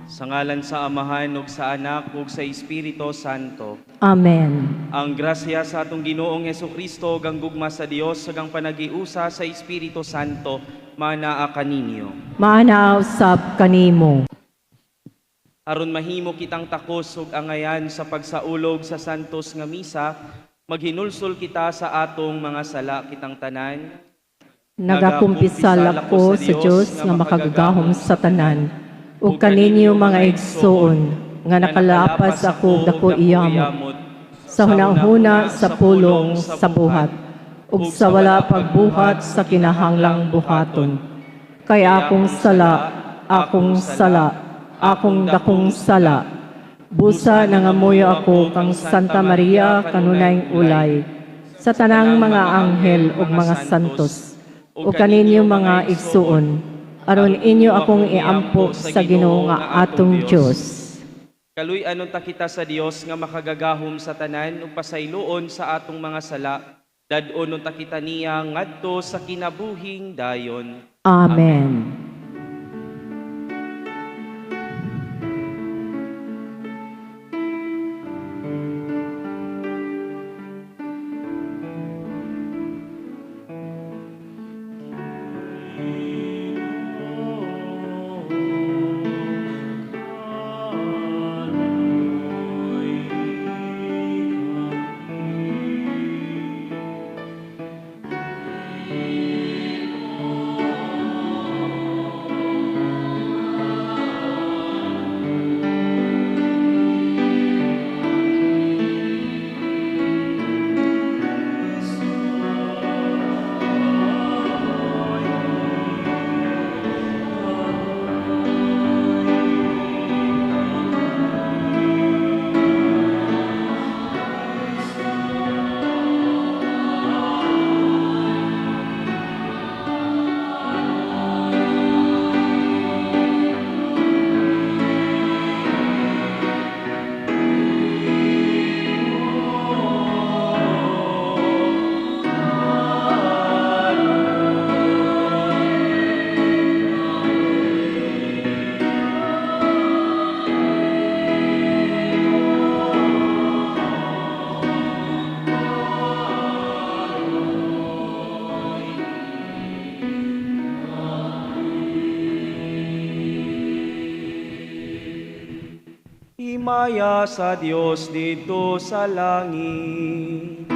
Sa ngalan sa Amahan ug sa Anak ug sa Espiritu Santo. Amen. Ang grasya sa atong Ginoong Hesukristo ug ang gugma sa Dios ug ang panagiusa sa Espiritu Santo manaa kaninyo. Maana usab kanimo. Aron mahimo kitang takos ug angayan sa pagsaulog sa santos nga misa, maghinulsol kita sa atong mga sala kitang tanan. Nagakumpisal ako sa Dios nga makagagahom sa tanan, ug kaninyo, mga igsoon, nga nakalapas ako og dako iyamot sa hunahuna, sa pulong, sa buhat, ug sa wala pagbuhat sa kinahanglang buhaton. Kay akong sala, akong sala, akong dakong sala. Busa nangamuyo ako kang Santa Maria, kanunayng ulay, sa tanang mga anghel ug mga santos, ug kaninyo, mga igsuon, aron inyo akong iampo sa Ginoo nga atong Dios. Kaluy-an unta kita sa Dios nga makagagahom sa tanan ug pasayloon sa atong mga sala. Dad-on unta kita niya ngadto sa kinabuhing dayon. Amen. Himaya sa Dios didto sa langit.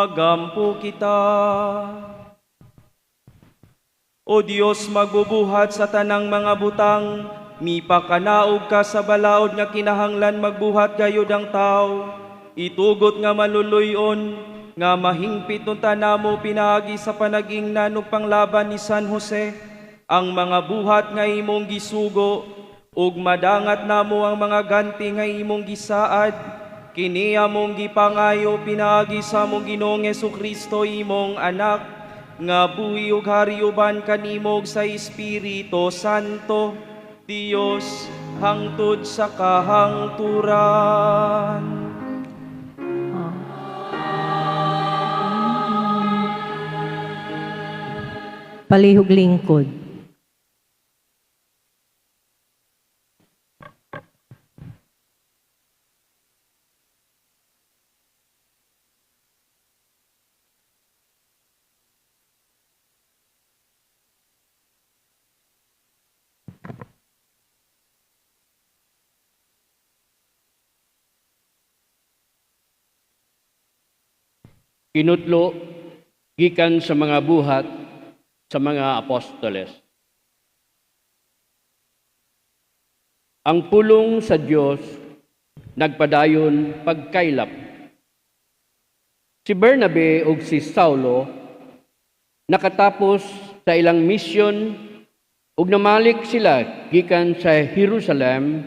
Magampo kita. O Dios, magbubuhat sa tanang mga butang, mipakanaog ka sa balaod nga kinahanglan magbuhat gayud ang tao. Itugot nga maluluyon, nga mahingpit unta namo pinaagi sa panagingnan ug panglaban ni San Jose, ang mga buhat nga imong gisugo, ug madangat namo ang mga ganti nga imong gisaad, kini among gipangayo pinaagi sa among Ginoong Hesukristo imong anak, nga buhi ug hari uban kanimo sa Espiritu Santo, Dios, hangtod sa kahangturan. Palihog lingkod. Kinutlo gikan sa mga buhat sa mga apostoles. Ang pulong sa Dios nagpadayon pagkaylap. Si Bernabe ug si Saulo nakatapos sa ilang misyon ug namalik sila gikan sa Jerusalem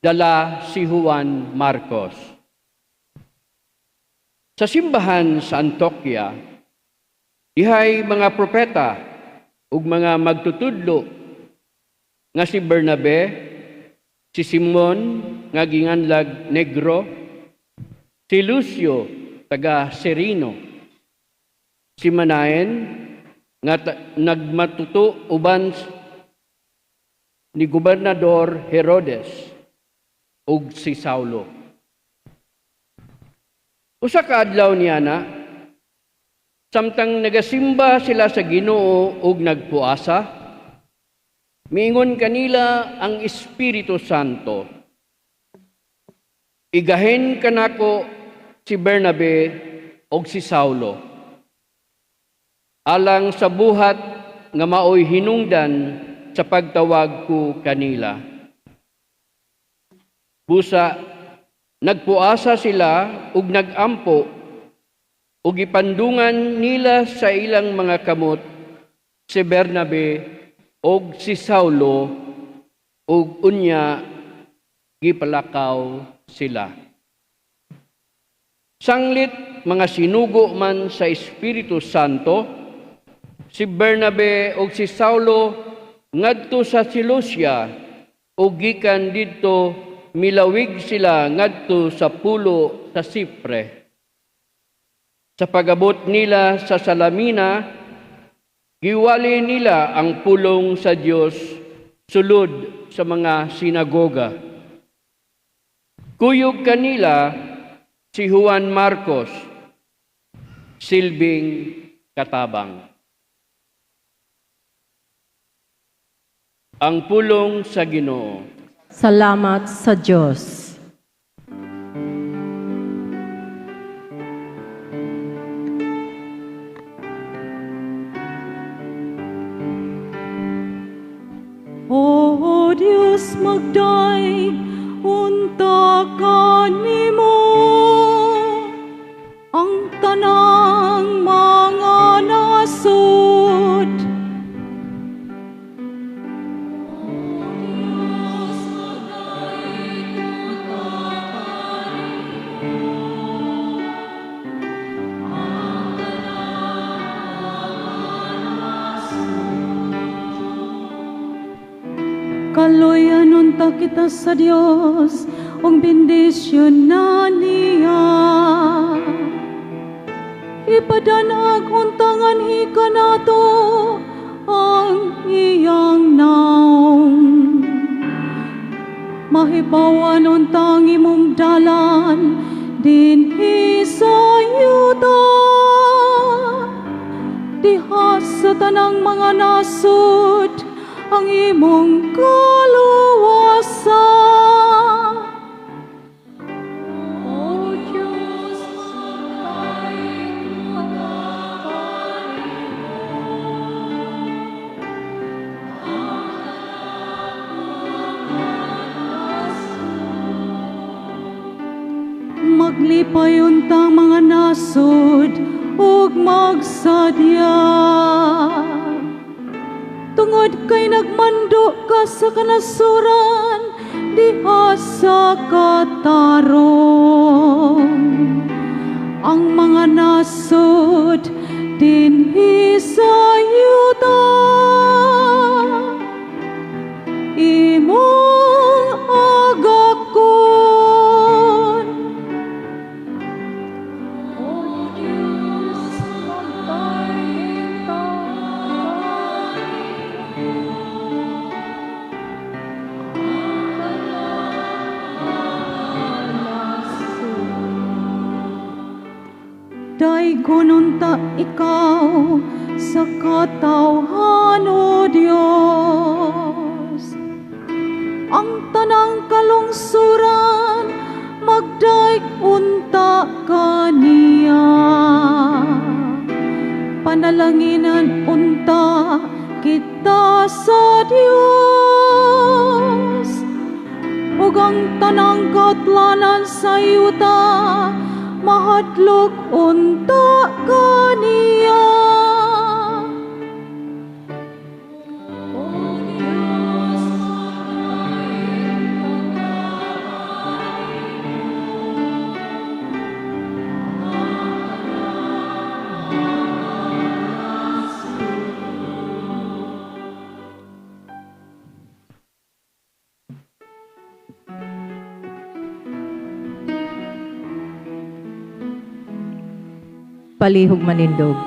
dala si Juan Marcos. Sa simbahan sa Antioquia, dihay mga propeta ug mga magtutudlo nga si Bernabe, si Simon nga ginganlag Negro, si Lucio taga Serino, si Manaen nga nagmatuto uban ni Gobernador Herodes ug si Saulo. Usa ka adlaw niya na, samtang nagasimba sila sa Ginoo ug nagpuasa, miingon kanila ang Espiritu Santo, igahin kanako si Bernabe ug si Saulo, alang sa buhat nga maoy hinungdan sa pagtawag ko kanila. Busa nagpuasa sila ug nagampo ug gipandungan nila sa ilang mga kamot si Bernabe ug si Saulo ug unya gipalakaw sila. Sanglit mga sinugo man sa Espiritu Santo, si Bernabe ug si Saulo ngadto sa Seleucia ug gikan didto milawig sila ngadto sa pulo sa Sipre. Sa pag-abot nila sa Salamina, giwali nila ang pulong sa Dios sulod sa mga sinagoga. Kuyog kanila si Juan Marcos, silbing katabang. Ang pulong sa Ginoo. Salamat sa Diyos. O Dios, magday unta kanimo ang tanang mga nasod. Kaluyan unta kita sa Dios, ug bendisyon na niya. Ipadanag untangan hika nato ang iyang naong. Mahibawan untang imong dalan dinhi sa yuta. Diha sa tanang mga nasod ang imong kaluwasan. O Diyos, magday Malipay untang mga nasod ug magsadya. Tungod kay nagmando ka sa kanasuran diha sa katarong. Ang mga nasod dinhi sa yuta imong agakon. O Diyos, magpahintay. Daygon unta ikaw sa katawhan, O Dios. Ang tanang kalungsuran magdayeg unta kaniya. Panalanginan unta kita sa Dios. Ug ang tanang kautlanan sa yuta mahadlok unta kaniya. O Dios, Palihog manindog.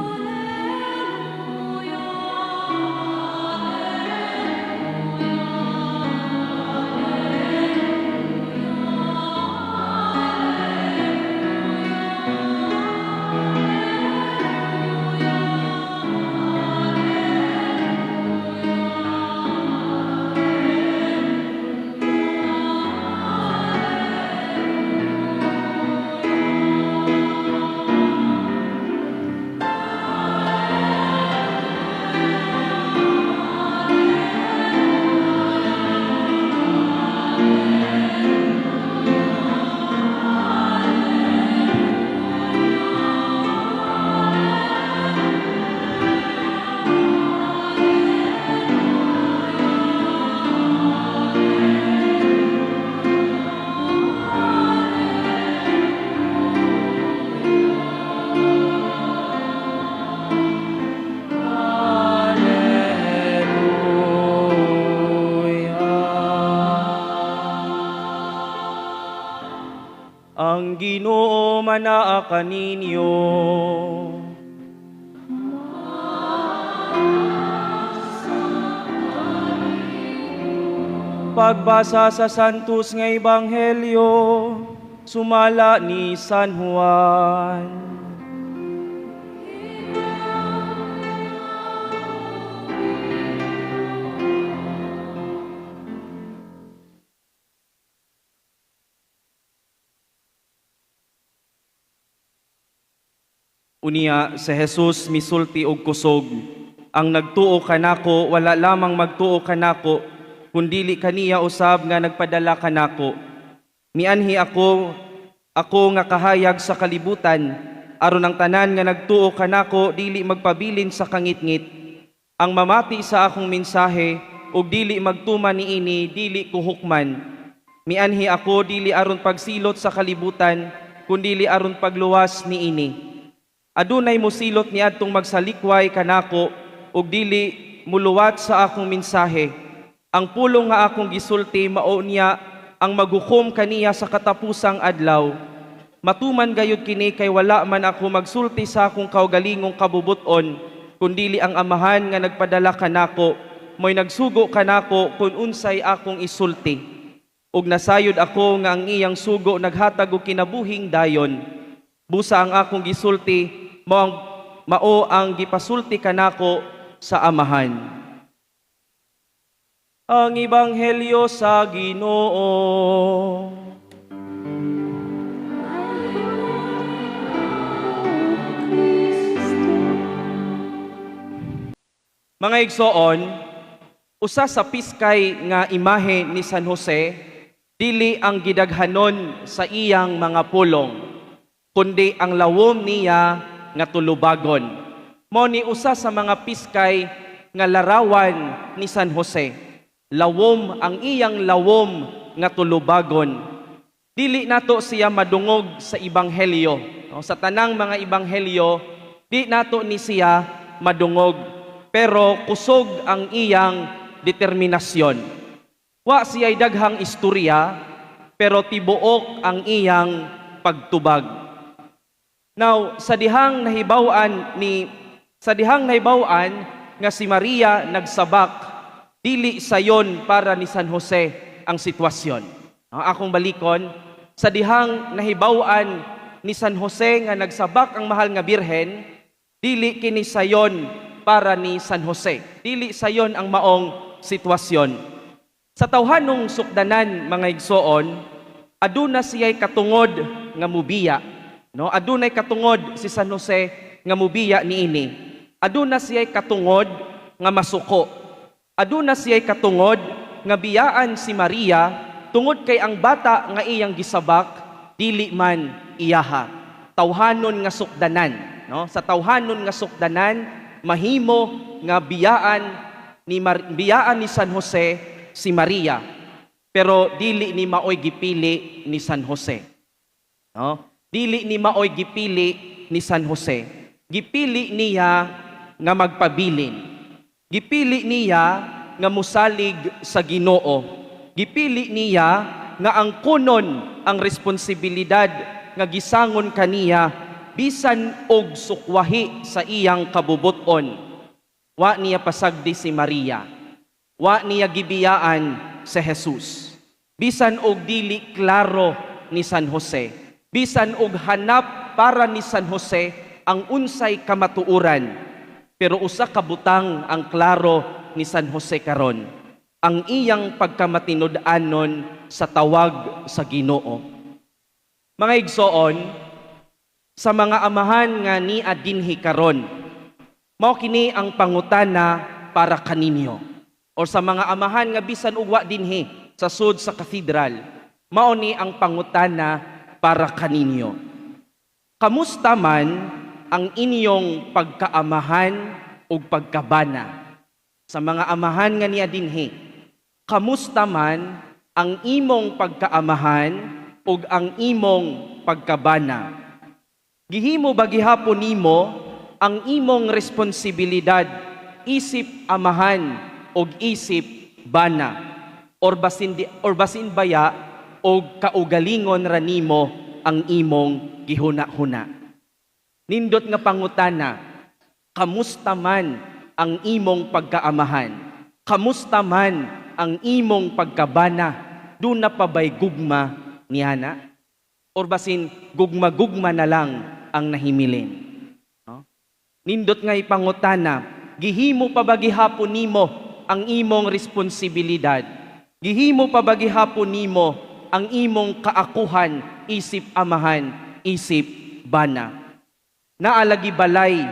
Alleluia. Ang Ginoo manaa kaninyo. Pagbasa sa Santos nga Ebanghelyo sumala ni San Juan. Unya si Jesus misulti og kusog, ang nagtuo kanako wala lamang magtuo kanako, kundili kaniya usab nga nagpadala kanako. Mianhi ako nga kahayag sa kalibutan, aron ang tanan nga nagtuo kanako dili magpabilin sa kangitngit. Ang mamati sa akong mensahe ug dili magtuman niini, dili ko hukman. Mianhi ako dili aron pagsilot sa kalibutan, kundili aron pagluwas niini. Adunay mosilot niadtong magsalikway kanako ug dili muluwat sa akong mensahe. Ang pulong nga akong gisulti mao niya ang maghukom kaniya sa katapusang adlaw. Matuman gayud kini kay wala man ako magsulti sa akong kaugalingong kabubuton, kundili ang Amahan nga nagpadala kanako, mo'y nagsugo kanako kun unsay akong isulti. Ug nasayod ako nga ang iyang sugo naghatag og kinabuhing dayon. Busa ang akong gisulti mao ang gipasulti kanako sa Amahan. Ang Ebanghelyo sa Ginoo. Mga igsoon, usa sa piskay nga imahe ni San Jose, dili ang gidaghanon sa iyang mga pulong. kundi ang lawom niya nga tulubagon. Mao ni usa sa mga piskay nga larawan ni San Jose. Lawom ang iyang lawom nga tulubagon. Dili nato siya madungog sa ebanghelyo. No, sa tanang mga ebanghelyo, di nato ni siya madungog, pero kusog ang iyang determinasyon. Wa siya'y daghang istorya, pero tibuok ang iyang pagtubag. Now, sa dihang nahibaw-an nga si Maria nagsabak, dili sayon para ni San Jose ang sitwasyon. Ang akong balikon, sa dihang nahibaw-an ni San Jose nga nagsabak ang mahal nga birhen, dili kini sayon para ni San Jose. Dili sayon ang maong sitwasyon. Sa tawhanong sukdanan, mga igsoon, aduna siya'y katungod nga mubiya. No, adunay katungod si San Jose nga mubiya niini. Aduna siya'y katungod nga masuko. Aduna siya'y katungod nga biyaan si Maria tungod kay ang bata nga iyang gisabak dili man iyaha. Tawhanon nga sukdanan, no? Sa tawhanon nga sukdanan, mahimo nga biyaan ni San Jose si Maria. Pero dili ni maoy gipili ni San Jose. No? Dili ni maoy gipili ni San Jose. Gipili niya nga magpabilin. Gipili niya nga musalig sa Ginoo. Gipili niya nga ang kunon ang responsibilidad nga gisangon kaniya bisan og sukwahi sa iyang kabubuton. Wa niya pasagdi si Maria. Wa niya gibiyaan si Jesus. Bisan og dili klaro ni San Jose. Bisan og hanap para ni San Jose ang unsay kamatuoran. Pero usa ka butang ang klaro ni San Jose karon: ang iyang pagkamatinud-anon sa tawag sa Ginoo. Mga igsoon, sa mga amahan nga nia dinhi karon, mao kini ang pangutana para kaninyo. Or sa mga amahan nga bisan ug wa dinhi sa sud sa cathedral, mao ni ang pangutana para kaninyo. Kamusta man ang inyong pagkaamahan ug pagkabana? Sa mga amahan nga niya dinhi, kamusta man ang imong pagkaamahan ug ang imong pagkabana? Gihimo ba gihapon nimo ang imong responsibilidad isip amahan og isip bana? Or basin baya og kaugalingon ra nimo ang imong gihuna-huna? Nindot nga pangutana, kamusta man ang imong pagkaamahan? Kamusta man ang imong pagkabana? Duna pa ba'y gugma niana? Or basin gugma-gugma na lang ang nahimilin? No? Nindot nga ipangutana, gihimo pa ba gihapon nimo ang imong responsibilidad? Gihimo pa ba gihapon nimo ang imong kaakuhan isip amahan, isip bana? Naalagi balay,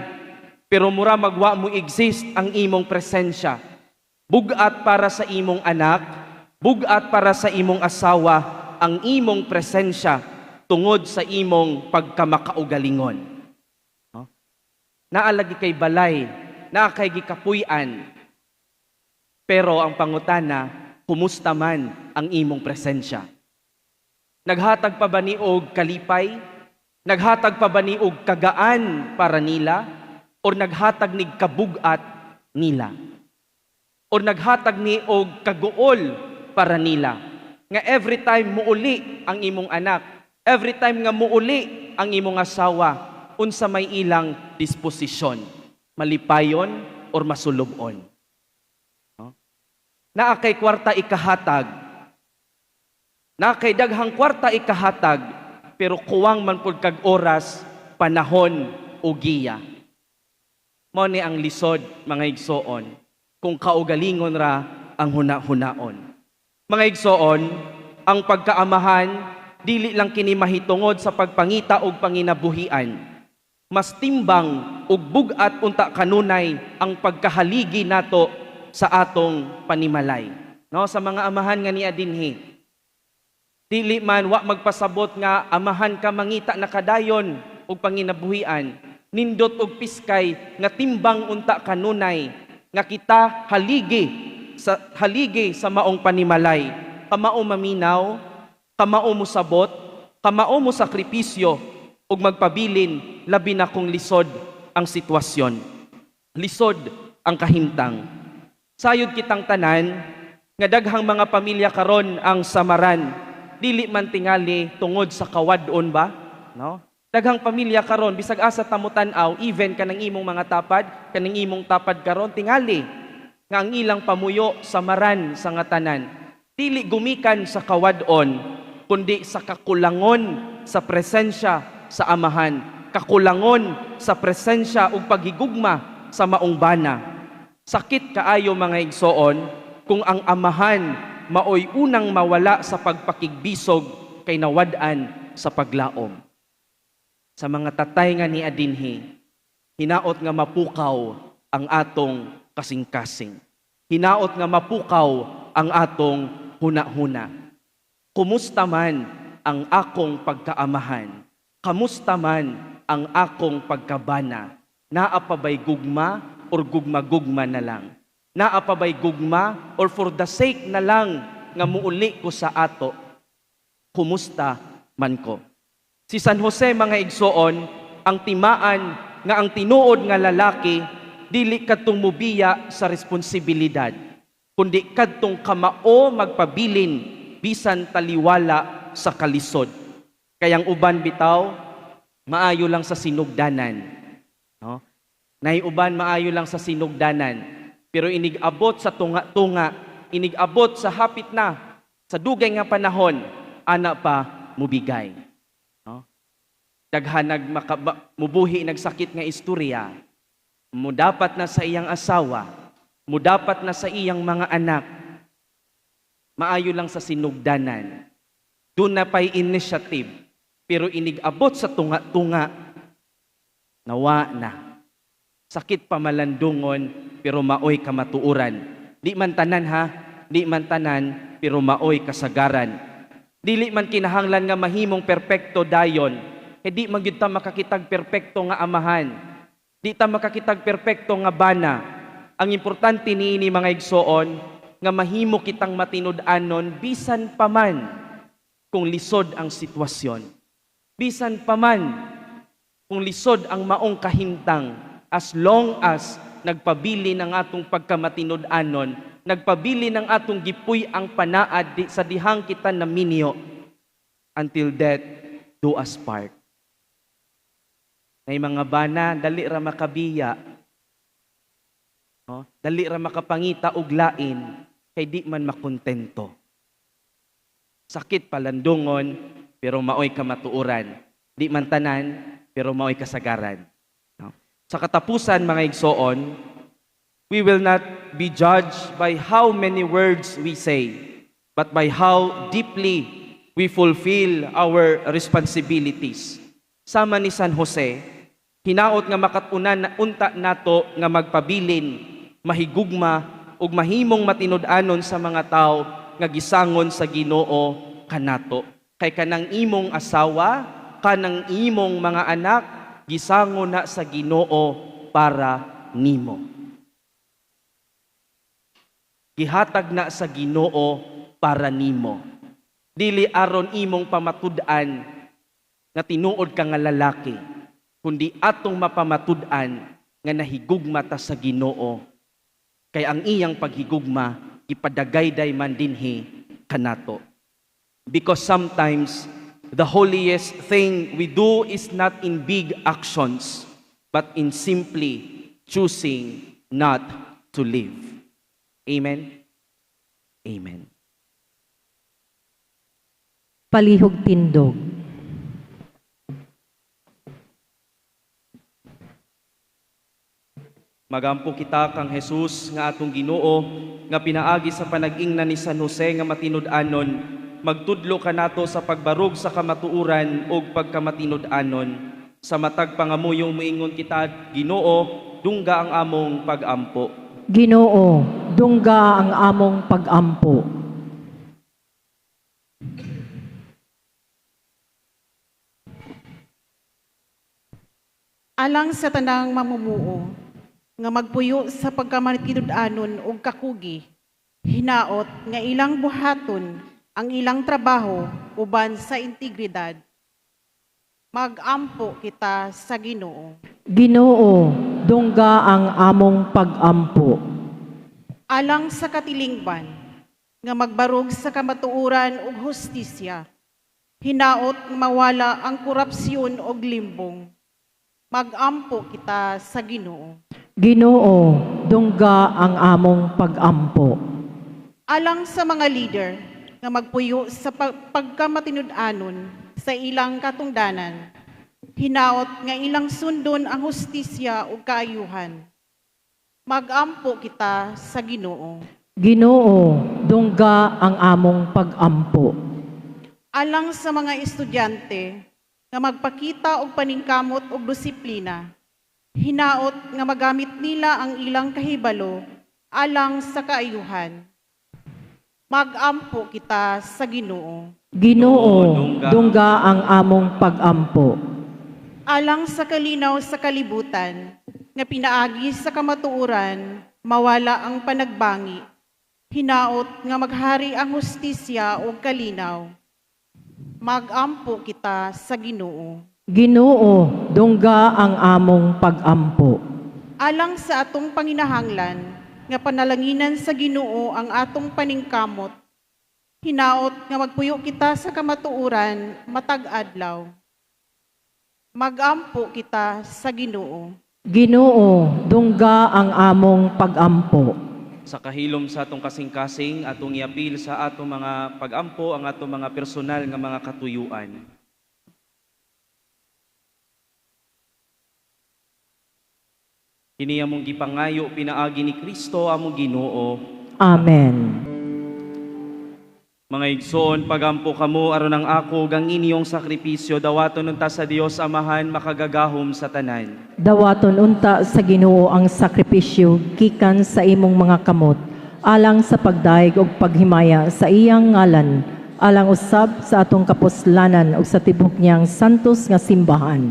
pero mura magwa mo exist ang imong presensya. Bugat para sa imong anak, bugat para sa imong asawa ang imong presensya tungod sa imong pagkamakaugalingon. No? Naalagi kay balay, naa kay gikapuy-an, pero ang pangutana, kumusta man ang imong presensya? Naghatag pa ba ni og kalipay? Naghatag pa ba ni og kagaan para nila? Or naghatag ni kabugat nila? Or naghatag ni og kaguol para nila? Nga every time muuli ang imong anak, every time nga muuli ang imong asawa, unsa may ilang disposisyon? Malipayon or masulubon? No? Naa kay kwarta ikahatag. Naa kay daghang kwarta ikahatag, pero kuwang man pud kag oras, panahon o giya. Mao ni ang lisod, mga igsoon, kung kaugalingon ra ang huna-hunaon. Mga igsoon, ang pagkaamahan dili lang kini mahitungod sa pagpangita og panginabuhian. Mas timbang ug bug-at unta kanunay ang pagkahaligi nato sa atong panimalay. No, sa mga amahan nga niya dinhi, Dili man wa magpasabot nga amahan ka, mangita na kadayon og panginabuhian. Nindot og piskay nga timbang unta kanunay nga kita haligi sa maong panimalay. Kamao maminaw, kamao mo sabot, kamao mo sakripisyo ug magpabilin, labi na kung lisod ang sitwasyon. Lisod ang kahimtang. Sayod kitang tanan nga daghang mga pamilya karon ang samaran, dili man tingali tungod sa kawad-on ba, no? Daghang pamilya karon, bisag asa ta motan-aw, even kanang imong mga tapad, kanang imong tapad karon, tingali nga ang ilang pamuyo samaran sa nga tanan. Dili gumikan sa kawad-on, kundi sa kakulangon sa presensya sa amahan, kakulangon sa presensya ug paghigugma sa maong bana. Sakit kaayo, mga igsoon, kung ang amahan maoy unang mawala sa pagpakigbisog kay nawad-an sa paglaom. Sa mga tatay nga nia dinhi, hinaot nga mapukaw ang atong kasing-kasing. Hinaot nga mapukaw ang atong huna-huna. Kumusta man ang akong pagkaamahan? Kamusta man ang akong pagkabana? Naa pa ba'y gugma or gugma-gugma na lang? Naa pa ba'y gugma or for the sake na lang nga muuli ko sa ato? Kumusta man ko? Si San Jose, mga igsoon, ang timaan nga ang tinuod nga lalaki dili kadtong mubiya sa responsibilidad, kundi kadtong kamao magpabilin bisan taliwala sa kalisod. Kayang uban bitaw maayo lang sa sinugdanan. No? Nay uban maayo lang sa sinugdanan, pero inig-abot sa tunga-tunga, inig-abot sa hapit na sa dugay nga panahon, ana pa mubigay. No? Daghan nag mubuhi nagsakit nga istorya. Mudapat na sa iyang asawa, mudapat na sa iyang mga anak. Maayo lang sa sinugdanan. Doon na pa'y initiative, pero inig-abot sa tunga-tunga, nawa na. Sakit pamalandungon, pero maoy kamatuoran. Di man tanan ha, di man tanan, pero maoy kasagaran. Dili man kinahanglan nga mahimong perpekto dayon. Kay di man gyud ta makakitag perpekto nga amahan. Di ta makakitag perpekto nga bana. Ang importante niini, mga igsoon, nga mahimo kitang matinud-anon bisan pa man kung lisod ang sitwasyon. Bisan pa man kung lisod ang maong kahimtang, as long as nagpabili ng atong pagkamatinud-anon, nagpabili ng atong gipuy ang panaad sa dihang kita naminyo, until death do us part. Nay mga bana, dali ra makabiya. No? Dali ra makapangita og lain kay di man makontento. Sakit palandungon, pero maoy kamatuoran. Di man tanan, pero maoy kasagaran. No? Sa katapusan, mga igsoon, we will not be judged by how many words we say, but by how deeply we fulfill our responsibilities. Sama ni San Jose, hinaot nga makatunan na unta nato nga magpabilin, mahigugma ug mahimong matinud-anon sa mga tawo nga gisangon sa Ginoo kanato. Kay kanang imong asawa, kanang imong mga anak, gisangon na sa Ginoo para nimo. Gihatag na sa Ginoo para nimo. Dili aron imong pamatud-an nga tinuod ka nga lalaki, kundi atong mapamatud-an nga nahigugma ta sa Ginoo. Kay ang iyang paghigugma ipadagayday man dinhi kanato. Because sometimes the holiest thing we do is not in big actions, but in simply choosing not to leave. Amen. Amen. Palihog tindog. Magampo kita kang Jesus nga atong Ginoo, nga pinaagi sa panag-ingna ni San Jose nga matinud-anon, magtudlo kanato sa pagbarog sa kamatuoran ug pagkamatinud-anon. Sa matag pangamuyo moingon kita, Ginoo, dungga ang among pagampo. Ginoo, dungga ang among pagampo. Alang sa tanang mamumuo nga magpuyo sa pagkamatinud-anon ug kakugi, hinaot nga ilang buhaton ang ilang trabaho uban sa integridad. Magampo kita sa Ginoo. Ginoo, dungga ang among pagampo. Alang sa katilingban nga magbarog sa kamatuoran ug hustisya, hinaot nga mawala ang korupsyon ug limbong. Magampo kita sa Ginoo. Ginoo, dungga ang among pagampo. Alang sa mga leader nga magpuyo sa pagkamatinud-anon sa ilang katungdanan, hinaot nga ilang sundon ang hustisya ug kaayuhan. Magampo kita sa Ginoo. Ginoo, dungga ang among pagampo. Alang sa mga estudyante nga magpakita og paningkamot ug disiplina, hinaot nga magamit nila ang ilang kahibalo alang sa kaayuhan. Magampo kita sa Ginoo. Ginoo, dungga ang among pagampo. Alang sa kalinaw sa kalibutan nga pinaagi sa kamatuoran, mawala ang panagbangi. Hinaot nga maghari ang hustisya ug kalinaw. Magampo kita sa Ginoo. Ginoo, dungga ang among pagampo. Alang sa atong panginahanglan nga panalanginan sa Ginoo ang atong paningkamot, hinaot nga magpuyo kita sa kamatuoran matag adlaw. Magampo kita sa Ginoo. Ginoo, dungga ang among pagampo. Sa kahilom sa atong kasing-kasing, atong iapil sa atong mga pagampo ang atong mga personal nga mga katuyuan. Kini among gipangayo pinaagi ni Kristo among Ginoo. Amen. Mga igsoon, pagampo kamo aron ang ako ug ang inyong sakripisyo dawaton unta sa Dios Amahan makagagahom sa tanan. Dawaton unta sa Ginoo ang sakripisyo gikan sa imong mga kamot, alang sa pagdayeg ug paghimaya sa iyang ngalan, alang usab sa atong kapuslanan ug sa tibok niyang santos nga simbahan.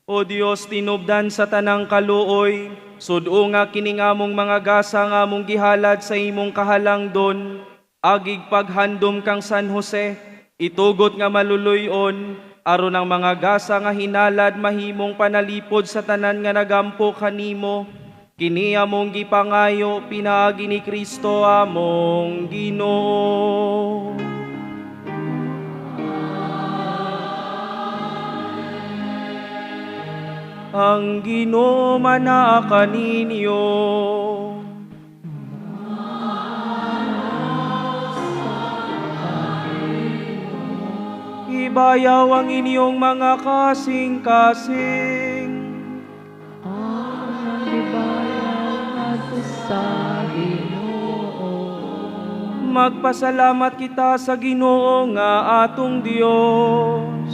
O Dios, tinubdan sa tanang kaluoy, sud-o nga kini nga among mga gasa nga among gihalad sa imong kahalangdon, agig paghandom kang San Jose, itugot nga maluluy-on, aron ang mga gasa nga hinalad mahimong panalipod sa tanan nga nagampo kanimo. Kini among gipangayo pinaagi ni Kristo among Ginoo. Ang Ginoo manaa kaninyo. Ibayaw ang inyong mga kasing-kasing. Ang ibayaw ngadto sa Ginoo. Magpasalamat kita sa Ginoo nga atong Dios.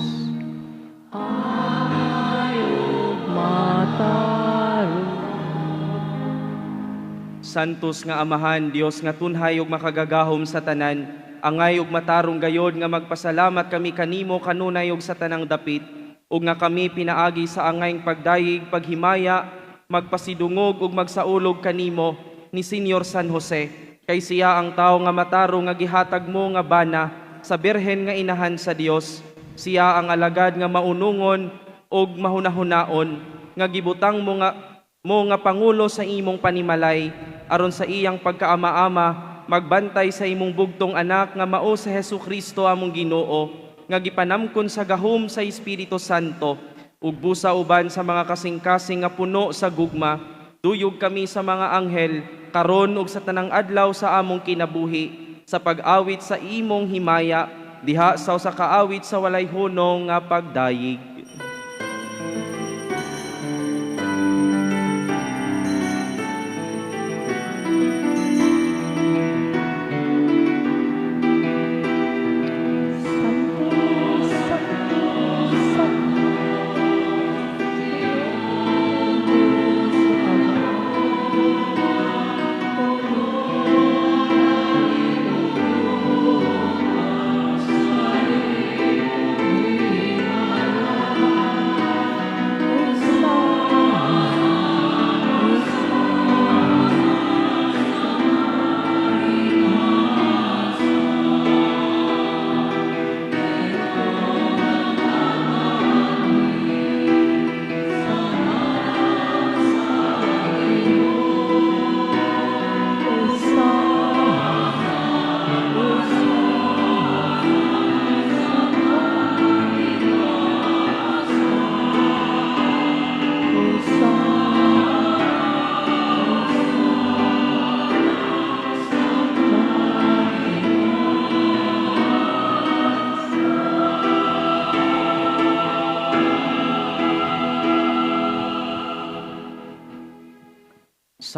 Ayog matarong. Santos nga Amahan, Dios nga tunhay ug makagagahom sa tanan, angay ug matarong gayod nga magpasalamat kami kanimo kanunay ug sa tanang dapit, ug nga kami pinaagi sa angayng pagdayeg, paghimaya, magpasidungog ug magsaulog kanimo ni Senyor San Jose, kay siya ang tawo nga matarong nga gihatag mo nga bana sa birhen nga inahan sa Dios. Siya ang alagad nga maunungon ug mahunahunaon nga gibutang mo nga pangulo sa imong panimalay, aron sa iyang pagkaama-ama magbantay sa imong bugtong anak nga mao si Hesukristo among Ginoo, nga gipanamkon sa gahom sa Espiritu Santo, ug busa uban sa mga kasing-kasing nga puno sa gugma, duyog kami sa mga anghel karon ug sa tanang adlaw sa among kinabuhi, sa pag-awit sa imong himaya diha sa usa ka awit sa walay hunong nga pagdayeg. Santo, Santo, Santo, Diyos.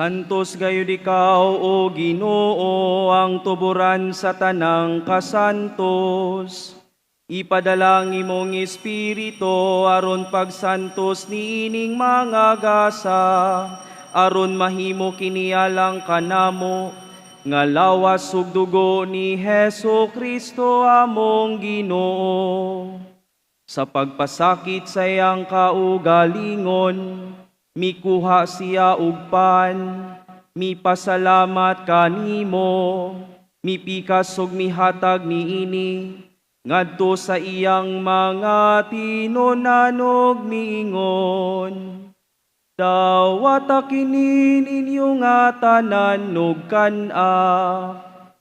Santos gayud ikaw, o Ginoo, ang tuburan sa tanang kasantos. Ipadala ang imong espiritu aron pagsantos niining mga gasa, aron mahimo kini alang kanamo nga lawas ug dugo ni Hesu Kristo among Ginoo. Sa pagpasakit sa iyang kaugalingon, mikuha siya og pan, mipasalamat kanimo, mipikas ug mihatag niini ngadto sa iyang mga tinunanog miingon, dawata kini ninyo nga tanan ug kan-a,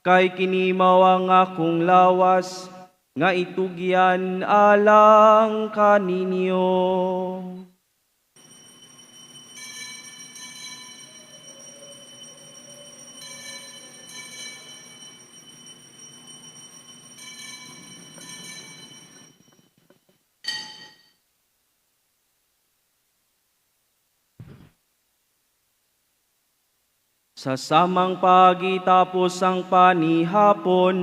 kay kini mao ang akong lawas nga itugyan alang kaninyo. Sa samang pagitapos ang panihapon,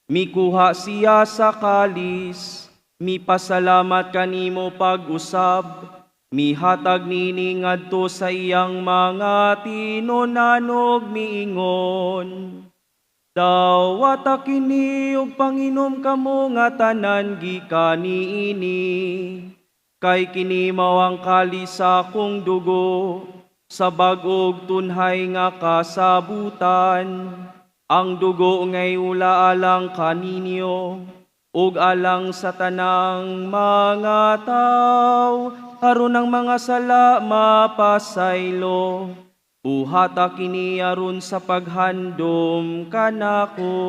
mikuha siya sa kalis, mipasalamat kanimo pag-usab, mihatag nini ngadto sa iyang mga tinunanog miingon, dawata kini ug panginom kamo nga tanan gikan niini, kay kini mao ang kalis sa akong dugo, sa bag-og tunhay nga kasabutan. Ang dugo ngay ula alang kaninyo ug alang sa tanang mga tawo, aron ang mga sala mapasaylo. Buhata kini aron sa paghandom kanako.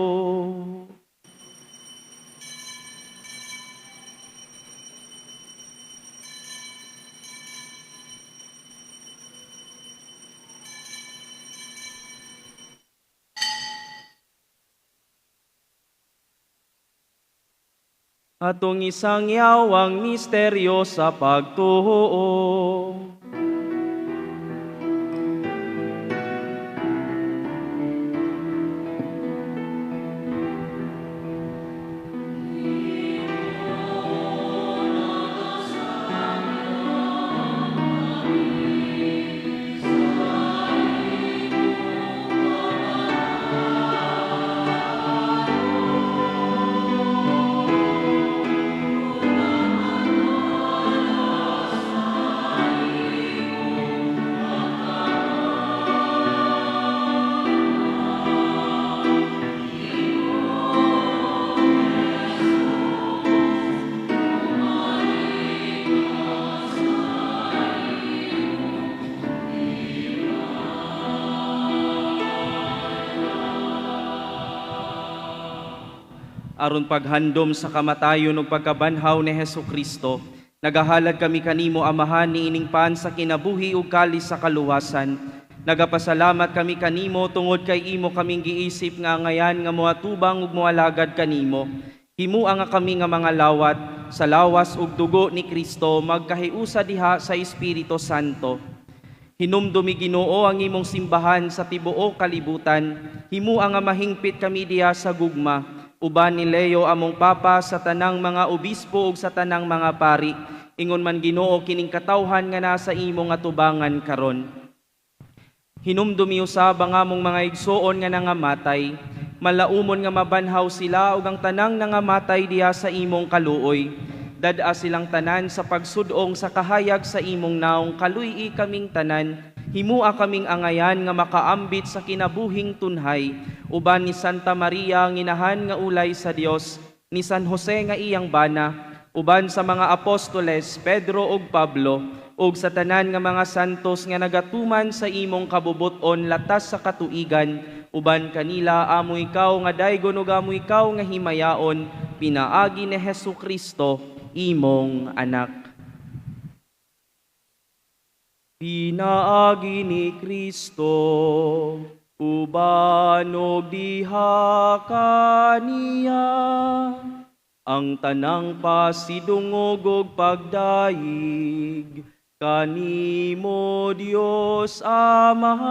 Atong isang yawang misteryo sa pagtuo. Aron paghandom sa kamatayon ug pagkabanhaw ni Hesu Kristo, nagahalad kami kanimo, Amahan, niining pan sa kinabuhi ug kalis sa kaluwasan. Nagapasalamat kami kanimo tungod kay imo kaming giisip nga angayan nga moatubang ug moalagad kanimo. Himua nga kami nga mga lawat sa lawas ug dugo ni Kristo magkahiusa diha sa Espiritu Santo. Hinumdumi Ginoo ang imong simbahan sa tibuok kalibutan. Himua nga mahingpit kami diha sa gugma. Uban ni Leo among Papa sa tanang mga obispo ug sa tanang mga pari. Ingon man Ginoo kining katawhan nga nasa imong atubangan karon. Hinumdumi usab ang among mga igsoon nga nangamatay. Malaumon nga mabanhaw sila ug ang tanang nangamatay diha sa imong kaluoy. Dad-a silang tanan sa pagsudong sa kahayag sa imong naong, kaluy-i kaming tanan. Himua kaming angayan nga makaambit sa kinabuhing tunhay. Uban ni Santa Maria ang inahan nga ulay sa Dios, ni San Jose nga iyang bana, uban sa mga apostoles Pedro ug Pablo, ug sa tanan nga mga santos nga nagatuman sa imong kabubut-on latas sa katuigan, uban kanila amo ikaw nga daygon ug amo ikaw nga himayaon, pinaagi ni Hesu Kristo imong anak. Pinaagi ni Kristo, uban og diha kaniya, ang tanang pasidungog og pagdaig, Kanimo Dios Amahan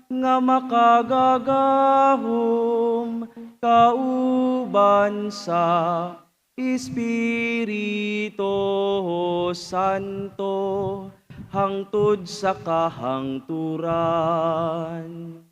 nga makagagahom kauban sa Espiritu Santo hangtod sa kahangturan.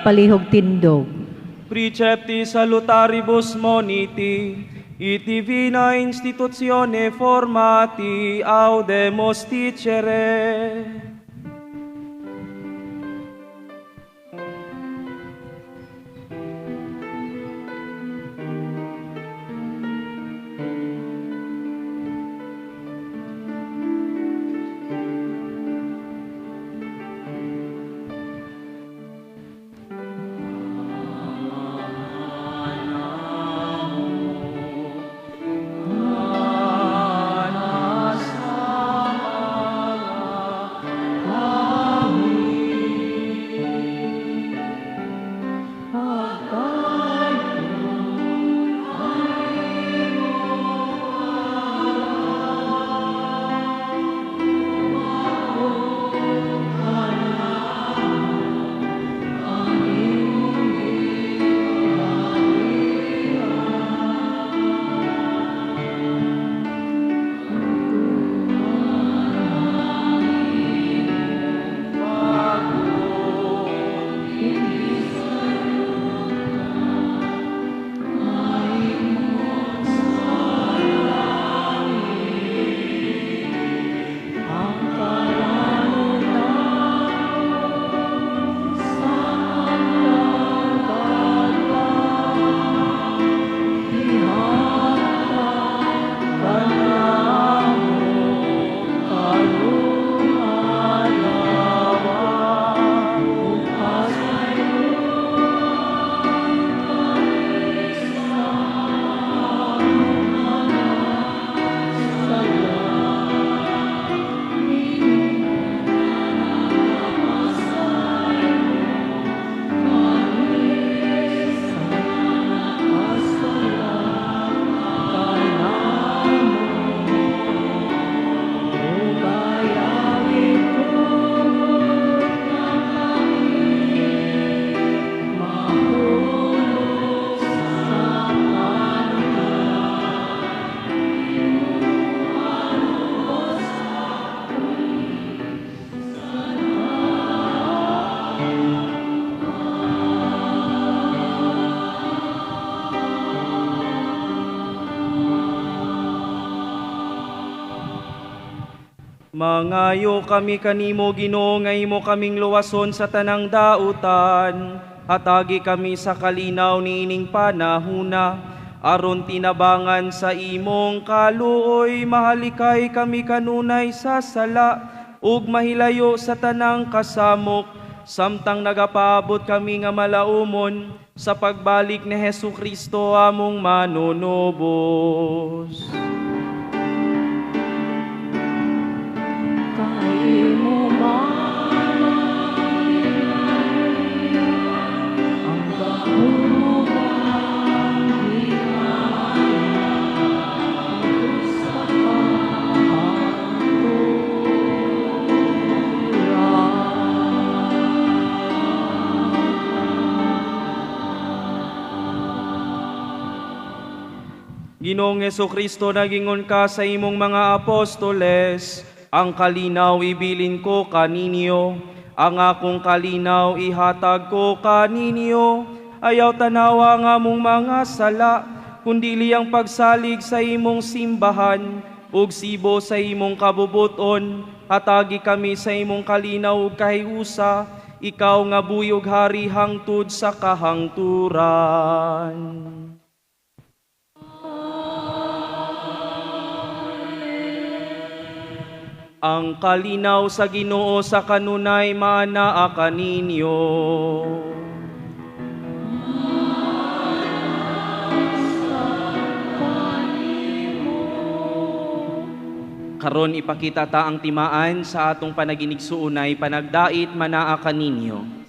Palihog tindog. Precepti salutaribus moniti, it divina institutione formati audemus dicere. Mangayo kami kanimo, Ginoo, nga imo kaming luwason sa tanang dautan. Hatagi kami sa kalinaw niining panahuna, aron tinabangan sa imong kaluoy, mahalikay kami kanunay sa sala, ug mahilayo sa tanang kasamok, samtang nagapaabot kami nga malaumon sa pagbalik ni Hesu Kristo among manunubos. Ginoong Hesukristo, nagingon ka sa imong mga apostoles, ang kalinaw ibilin ko kaninyo, ang akong kalinaw ihatag ko kaninyo. Ayaw tanawa ang among mga sala, kundi liyang pagsalig sa imong simbahan, ug sibo sa imong kabubuton. Hatagi kami sa imong kalinaw ug kahiusa, ikaw nga buyog hari hangtod sa kahangturan. Ang kalinaw sa Ginoo sa kanunay maanaa kaninyo. Karon ipakita ta ang timaan sa atong panaginigsuonay, panagdait manaa kaninyo.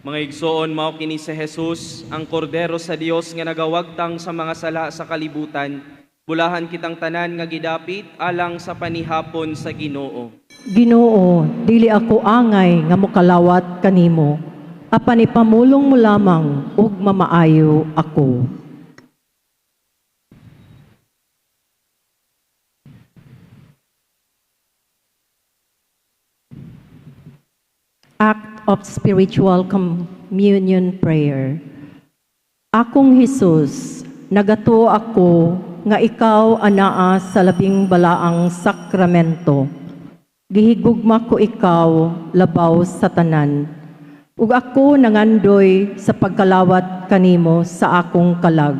Mga igsoon, mao kini si Jesus, ang kordero sa Dios nga nagawagtang sa mga sala sa kalibutan. Bulahan kitang tanan nga gidapit alang sa panihapon sa Ginoo. Ginoo, dili ako angay nga mokalawat kanimo, apan ipamulong mo lamang ug mamaayo ako. Act of Spiritual Communion Prayer. Akong Hesus, nagatuo ako nga ikaw anaa sa labing balaang sakramento. Gihigugma ko ikaw labaw sa tanan. Ug ako nangandoy sa pagkalawat kanimo sa akong kalag.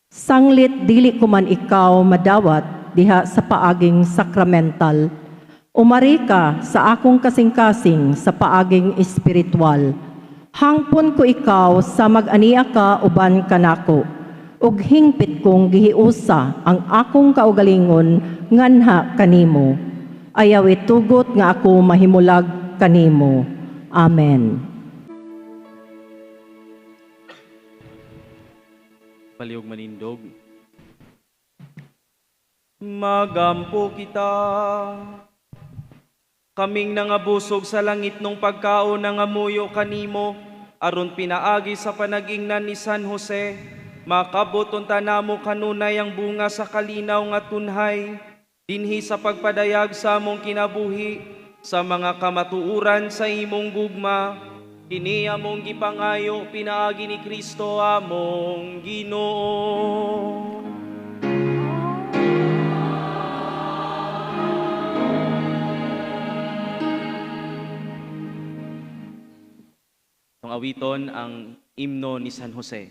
Sanglit dili ko man ikaw madawat diha sa paaging sakramental. Umari ka sa akong kasing-kasing sa paaging espiritual. Hangpon ko ikaw sa mag-ania ka uban kanako. Ug hingpit kong gihiusa ang akong kaugalingon nganha kanimo. Ayaw itugot nga ako mahimulag kanimo. Amen. Palihog manindog. Magampo kita. Kaming nangabusog sa langit nung pagkaon nangamuyo kanimo, aron pinaagi sa panag-ingnan ni San Jose, makabot unta namo kanunay ang bunga sa kalinaw nga tunhay, dinhi sa pagpadayag sa among kinabuhi, sa mga kamatuoran sa imong gugma, kini among gipangayo pinaagi ni Kristo among Ginoo. Awiton ang imno ni San Jose.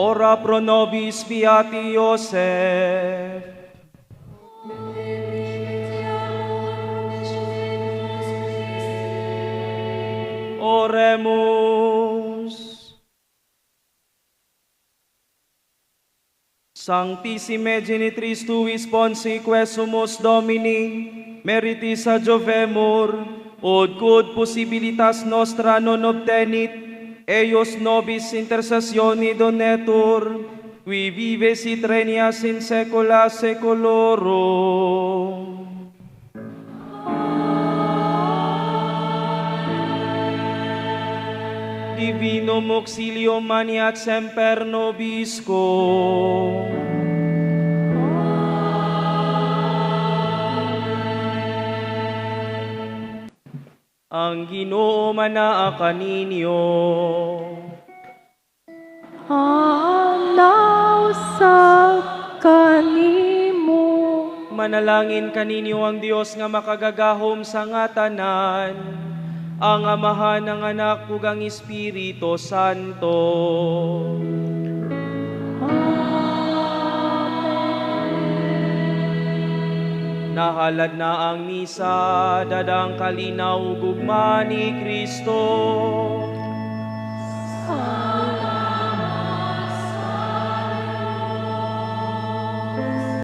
Ora pro nobis beati Iosef. Oremus. Sanctissime genitris tuis sponsi quesumus Domini, meritis adjovemur, ut quod possibilitas nostra non obtenit, eius nobis intercessioni donetur, qui vives et regnas in saecula saeculorum. Divinum auxilium maniat semper nobiscum. Ang Ginoo manaa kaninyo. Anaw sa kanimo. Manalangin kaninyo ang Dios nga makagagahom sa nga tanan, ang Amahan, ang Anak ug ang Espiritu Santo. Nahalad na ang misa, dadang kalinaw ug ugma ni Kristo.